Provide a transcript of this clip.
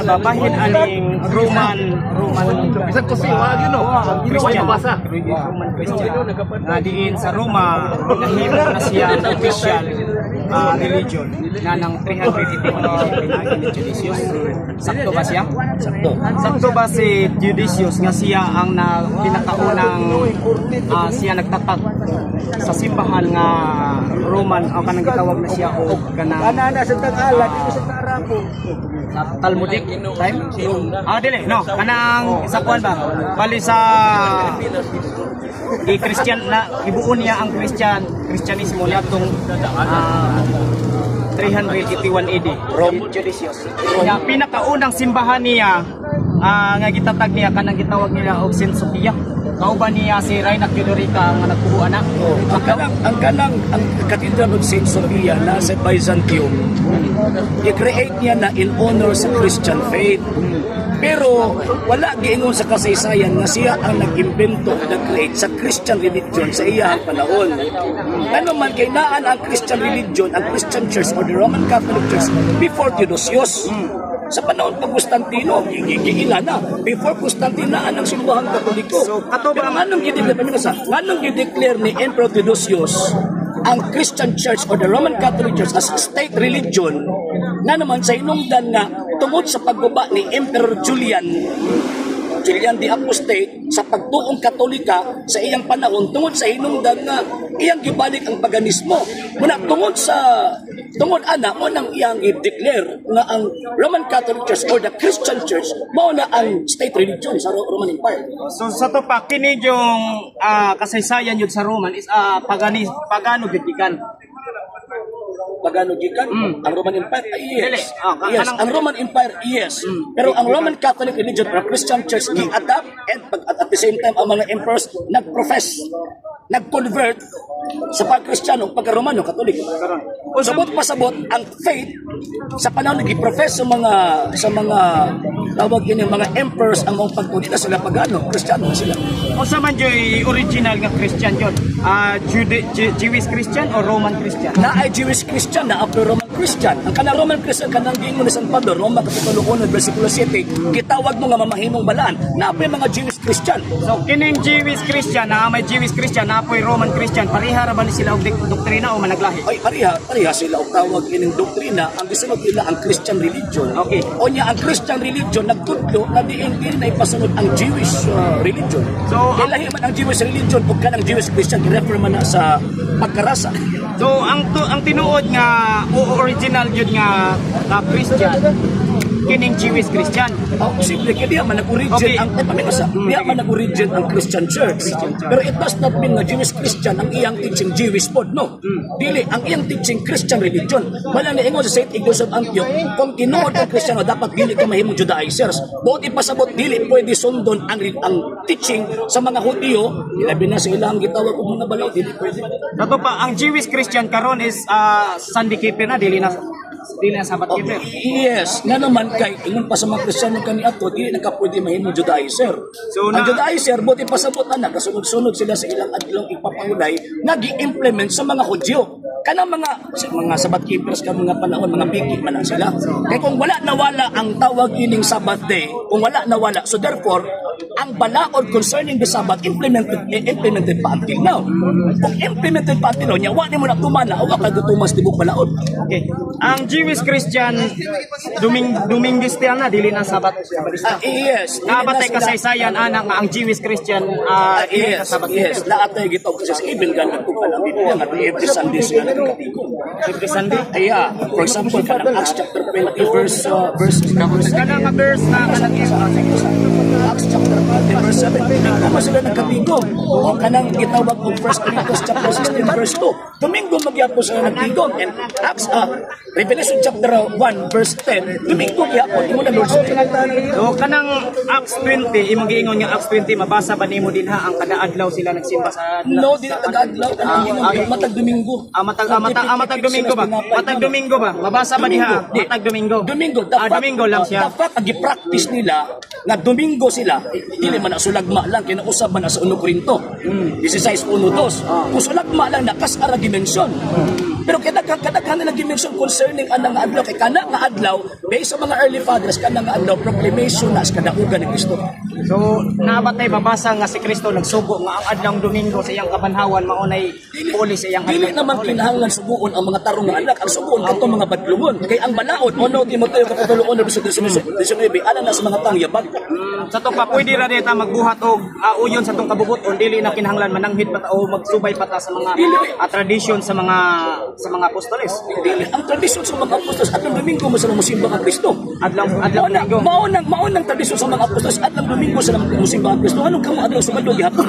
Babahin aning Roman Bisan ko si wag yun, no. Christian, Roman Christian nga diin sa Roma nahimo na siya ang official religion na ng 381 pinagi ni Theodosius. Sakto ba siya? Sakto. Sakto ba si Theodosius nga siya ang na, pinakaunang siya nagtatag sa simbahan nga Roman o kanang gitawag na siya og kanang Ana sa Tagalog, dito sa Tarapo. Sa Talmudic time? Ah, dili, no. Kanang sa kuan ba? Bali sa i-Christian na ibuo niya ang Christianismo niadtong 381 AD. Rome. Theodosius. Ya, pinakaunang simbahan niya nga gitatag niya kanang gitawag nila og Saint Sophia. Kauban niya si Reinhard Theodorica nga nagpuho ana. Ang kanang ang Cathedral of Saint Sophia na sa Byzantium, i-create niya na in honor sa Christian faith. Pero wala giingon sa kasaysayan nga siya ang nag-imbento, nag-create sa Christian religion sa iyang panahon. Ano man kay naan ang Christian religion, ang Christian Church or the Roman Catholic Church before Theodosius. Sa panahon pa Constantino, giila na. Before Constantino naan ang Simbahang Katoliko. So, kato ba Pero nganong gi-declare ni Emperor Theodosius ang Christian Church or the Roman Catholic Church as state religion, na naman sa hinungdan nga tungod sa pagguba ni Emperor Julian the Apostate sa pagtuong Katolika sa iyang panahon, tungod sa hinungdan nga iyang gibalik ang paganismo. Muna tungod ana mo nang iyang i-declare nga ang Roman Catholic Church or the Christian Church mao na ang state religion sa Roman Empire. So sa to pa kini yung kasaysayan yun sa Roman is pagano gyud gikan. Pagano gikan ang Roman Empire? Ay, yes. Dili. Yes, ang Roman Empire, yes. Pero ang Roman Catholic religion or Christian Church gi-adapt and at the same time ang mga emperors nag-profess, nag-convert sa pag-Kristiyano, pagka-Romano, Katoliko. Sabot pasabot ang faith sa panahon nag-profess sa mga tawag yun yung mga emperors ang mga pagtuo na sila pagano, Kristiyano na sila. Unsa man joy original nga Christian yun? Jewish Christian or Roman Christian? Na ay Jewish Christian, na after Roman Christian. Ang kanang Roman Christian, kanang giingon ni San Pablo, Roma Kapitulo 1, versikulo 7, gitawag mo nga mamahimong balaan, na apoy mga Jewish Christian. So kining Jewish Christian na may Jewish Christian na apoy Roman Christian, pareha ra ba ni sila og doktrina o managlahi? Ay, pareha, pareha sila og tawag ining doktrina, ang gisunod nila ang Christian religion. O niya, ang Christian religion, nagtudlo na diin din na ipasunod ang Jewish religion. So, Kaya lahi man ang Jewish religion ug kanang Jewish Christian, gi-refer man na sa pagkarasa. So ang tinuod nga o original gyud nga Christian kining Jewish Christian. Oh, simple kay diya man nag-origin ang ay paminasa. Diya man nag-origin ang Christian Church. Pero it does not mean nga Jewish Christian ang iyang teaching Jewish pod, no. Dili ang iyang teaching Christian religion. Wala na ingon sa Saint Ignatius of Antioch, kung tinuod ang Kristiyano dapat dili ka mahimong Judaizers. Buot ipasabot dili pwede sundon ang teaching sa mga Hudiyo, labi na sa ilang gitawag og mga balaod, dili pwede. Kato pa ang Jewish Christian karon is Sunday keeper na dili na Sabbath keeper. Yes, nga naman kay ingon pa sa mga Kristiyano kaniadto, dili na ka pwede mahimong Judaizer. So, Ang Judaizer, buti pasabot na kasunod-sunod sila sa ilang adlong ipapangulay nga gi-implement sa mga Hudyo. Kanang mga sa mga Sabbath keepers ka mga panahon, mga biki man lang sila. Kay kung wala nawala ang tawag ining Sabbath day, kung wala nawala, so therefore, ang balaod concerning the Sabbath implemented pa until now. Kung implemented pa until now, nya wa nimo na tumana, wa ka tumas tibok balaod. Okay. Ang Jewish Christian Dominguistian na dili na Sabbath Sabbatista. Ah, yes. Naa ba tay Dili na sila- kasaysayan ana nga ang Jewish Christian dili na Sabbath Yes. keeper? Lahat tayo gitawag kasi sa even ganun kung ang Biblia nga every Sunday sila nagkatigom. Every Sunday. Kaya, for example, kanang Acts chapter 20 verse Kanang nga verse na kanang Acts chapter 20 verse 7. Domingo pa sila nagkatigom. O kanang gitawag og 1 Corinthians chapter 16 verse 2. Domingo magyapon sila nagtigom. And Acts Revelation chapter 1 verse 10, Domingo gyapon imo na Lord's Day. So kanang Acts 20, imong giingon nga Acts 20 mabasa ba nimo dinha ang kada adlaw sila nagsimba sa No, di na taga-adlaw kanang ingon matag Domingo. Ah, matag Domingo ba? Matag Domingo ba? Mabasa ba diha? Di. Matag Domingo. Domingo, the Domingo lang siya. The fact ang gi-practice nila nga Domingo sila, dili man na sulagma lang kinausab man na sa 1 Corinto. 16:1-2. Kung sulagma lang na kas ara dimension. Pero kadaghan kadaghan nila gi-mention concerning anang nga adlaw, kay kana nga adlaw, based sa mga early fathers, kana nga adlaw proclamation na sa kadaugan ni Kristo. So, naa ba tay mabasa nga si Kristo nagsugo nga ang adlawng Domingo sa iyang kabanhawan maunay puli sa iyang Dili adlaw? naman kinahanglan suguon ang mga tarong nga anak, ang suguon katong mga badlungon. Kay ang balaod, 1 Timoteo kapitulo 1 verso 19, ana na sa mga taong yabag. Sa to pa, pwede ra ta magbuhat og uyon sa tong kabubuton, dili na kinahanglan mananghid pa ta o magsubay pa ta sa mga tradisyon sa mga apostoles. Dili ang tradisyon sa mga apostoles, adlong Domingo mo sila mosimba kang Kristo. Adlong Mao na, Domingo. mao nang tradisyon sa mga apostoles, adlong Domingo sila mosimba ang Kristo. Anong kamo adlaw Sabado gihapon?